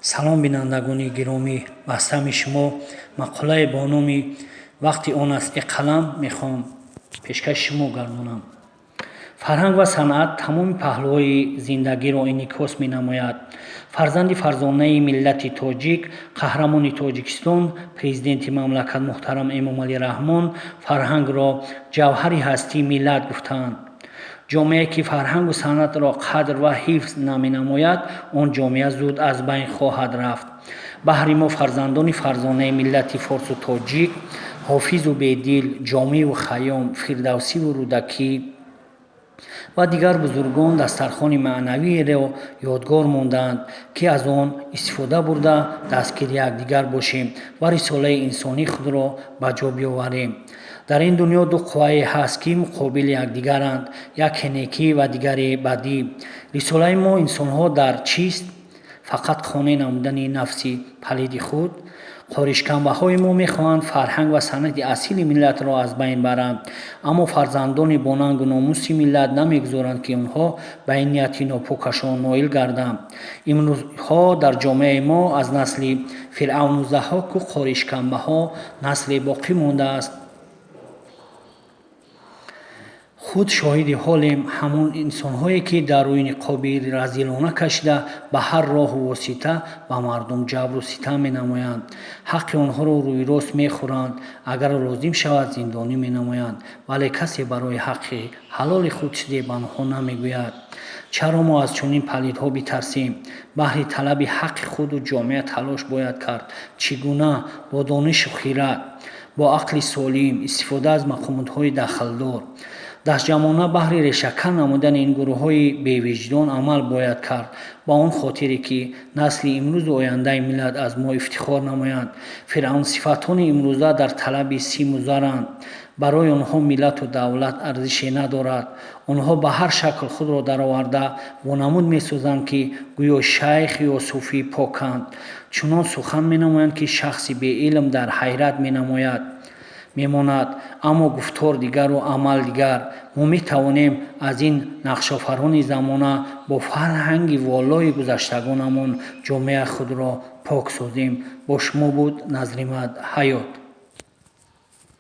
Салом, бинандагони гиромӣ, ба самъи шумо мақолае бо номи «Вақти он аст, э қалам» мехоҳам пешкаши шумо гардонам. Фарҳанг ва санъат тамоми паҳлӯҳои зиндагиро инъикос менамояд. Фарзанди фарзонаи миллати тоҷик, қаҳрамони Тоҷикистон, Президенти мамлакат муҳтарам Эмомалӣ Раҳмон фарҳангро ҷавҳари ҳастии миллат гуфтаанд. Ҷомеае, ки фарҳангу санъатро қадр ва ҳифз наменамояд, он ҷомеа зуд аз байн хоҳад рафт. Баҳри мо, фарзандони фарзонаи миллати форсу тоҷик, Ҳофизу Бедил, Ҷомиу Хайём, Фирдавсиву Рӯдакӣ ва дигар бузургон дастархони маънавиеро ёдгор мондаанд, ки аз он истифода бурда, дастгири якдигар бошем ва рисолаи инсонии худро ба ҷо биёварем. Дар ин дунё ду қуввае ҳаст, ки муқобили якдигаранд: яке некӣ ва дигаре бадӣ. Рисолаи мо, инсонҳо, дар чист? Фақат қонеъ намудани нафси палиди худ? Қоришкамбаҳои мо мехоҳанд фарҳанг ва санъати асили миллатро аз байн баранд, аммо фарзандони бонангу номуси миллат намегузоранд, ки онҳо ба ин нияти нопокашон ноил гарданд. Имрӯзҳо дар ҷомеаи мо аз насли Фиръавну Заҳҳоку қоришкамбаҳо насле боқӣ мондааст. Худ шоҳиди ҳолем: ҳамон инсонҳое, ки дар рӯи ниқоби разилона кашида, ба ҳар роҳу восита ба мардум ҷабру ситам менамоянд, ҳаққи онҳоро рӯйрост мехӯранд, агар лозим шавад, зиндонӣ менамоянд, вале касе барои ҳаққи ҳалоли худ чизе ба онҳо намегӯяд. Чаро мо аз чунин палидҳо битарсем? Баҳри талаби ҳаққи худу ҷомеа талош бояд кард. Чӣ гуна? Бо донишу хирад, бо ақли солим, истифода аз мақомотҳои дахлдор. Дастҷамъона баҳри решакан намудани ин гурӯҳҳои бевиҷдон амал бояд кард, ба он хотире, ки насли имрӯзу ояндаи миллат аз мо ифтихор намоянд. Фиръавнсифатони имрӯза дар талаби симу заранд. Барои онҳо миллату давлат арзише надорад. Онҳо ба ҳар шакл худро дароварда вонамуд месозанд, ки гӯё шайх ё суфии поканд. Чунон сухан менамоянд, ки шахси беилм дар ҳайрат менамояд мемонад, аммо гуфтор дигару амал дигар. Мо метавонем аз ин нақшофарони замона бо фарҳанги волои гузаштагонамон ҷомеаи худро пок созем. Бо шумо буд Назримад Ҳаёт.